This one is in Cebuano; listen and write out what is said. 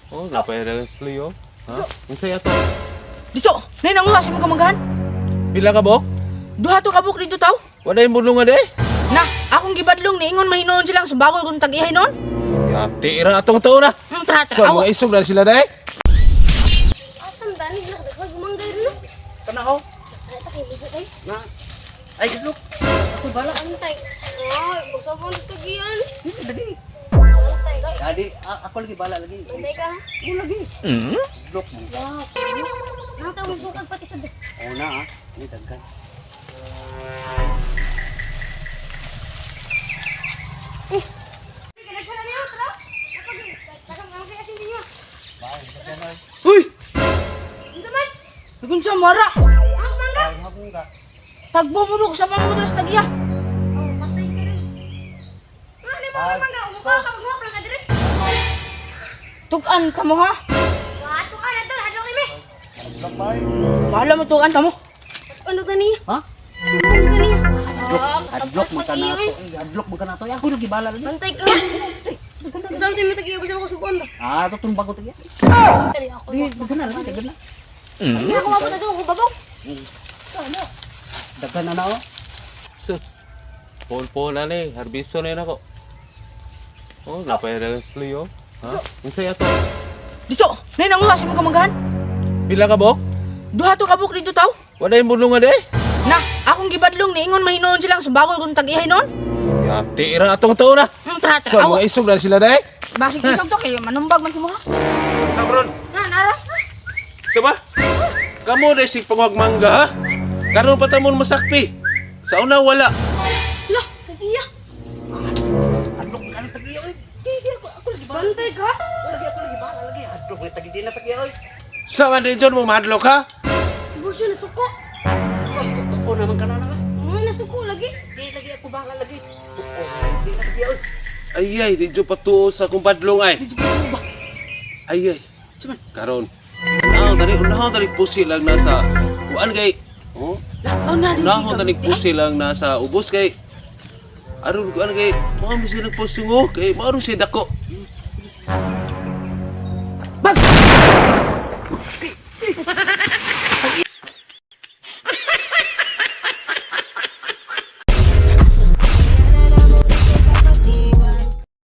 Oh, napay oh. Ha? Unsay ato? Diso, nay nanguha sa mga kamanggahan. Pila ka bok? Duha to kabuk dito taw. Walay mulungan eh. Na, akong gibadlong niingon mahinoon silang sumbagol kung tag-ihay noon. Yati ra atong taon na. Tara, tara, Sa awa. mga isog na sila dai. Asam dani na daghang gumanggay rin no. Kana oh. Ay ta kay ligo ay. Na. Ay, look. Ako bala. Antay. Ay, magsabon sa tagian. Lagi. Antay ka. Dadi, ako lagi bala lagi. Antay ka. Ako lagi. Look mo. Wow. Nang taong sukad pati sa Oo na ah. Ini daghan. Uy, Unsa man? nagunsa mara. Ang mangga. Mangga. Tagbo mo mo sa mga mo sa tag-iya. Oh, patay ka rin. Ano mo ang mangga? Umuka ka maghuwak lang ka dire. Tugan ka mo ha. Wato ka na to, hadlok ni me. Bahala mo tugan ka mo. Ano ka niya? Ha? Ano ka niya? Adlok mo ka na to. Ay, adlok mo ka na to. Ay, ako lagi bala lagi. Bantay ka. Unsa man mo tagiya bisa ko subuan ta? Ah, to tong bago tagya. Dali ako. Di, daghan na lagi, daghan na. Hindi ako mabot na ko babaw. Daghan na na oh. Sus. Pon-pon na ni, harbiso na yun ako. Oh, napay oh. Ha? Unsay ato? Diso, nay nanguha sa mga kamanggahan. Pila ka bok? Duha to kabuk dito taw. Walay mulungan eh. Na, akong gibadlong niingon mahinoon silang sumbagol kung tag-ihay noon. Yati ra atong taon na. Tara, Sa tara, awa. mga isog na sila dai. Basig isog to kay manumbag man si mo ha. Sabron. Na, nara. Sa ba? Kamo dai si pangwag mangga ha? Karon pa tamon masakpi. Sa una wala. Lah, tagiya. Adlok mo ka na tagya oy. Di, di, ako lagi bala. Bantay ka. Ako lagi, ako lagi bala lagi. Adlok mo tagi di na tagya oy. Sa man din mo madlok ha? Burso na suko. Sus, tuko naman ka na na. Mga nasuko lagi. Di lagi ako bala lagi. Tuko, di na tagya oy. Ay ay, di jud patuo sa akong badlong ay. Ay ay. Cuman. Karon. Unahon dali, unahon dali pusi lang nasa kuan kay. Oh, Oh, na, di. unahon dali pusi lang nasa ubos kay. Aron kuan kay, mao mi siya nagpasungo kay mao ron siya dako. Bag!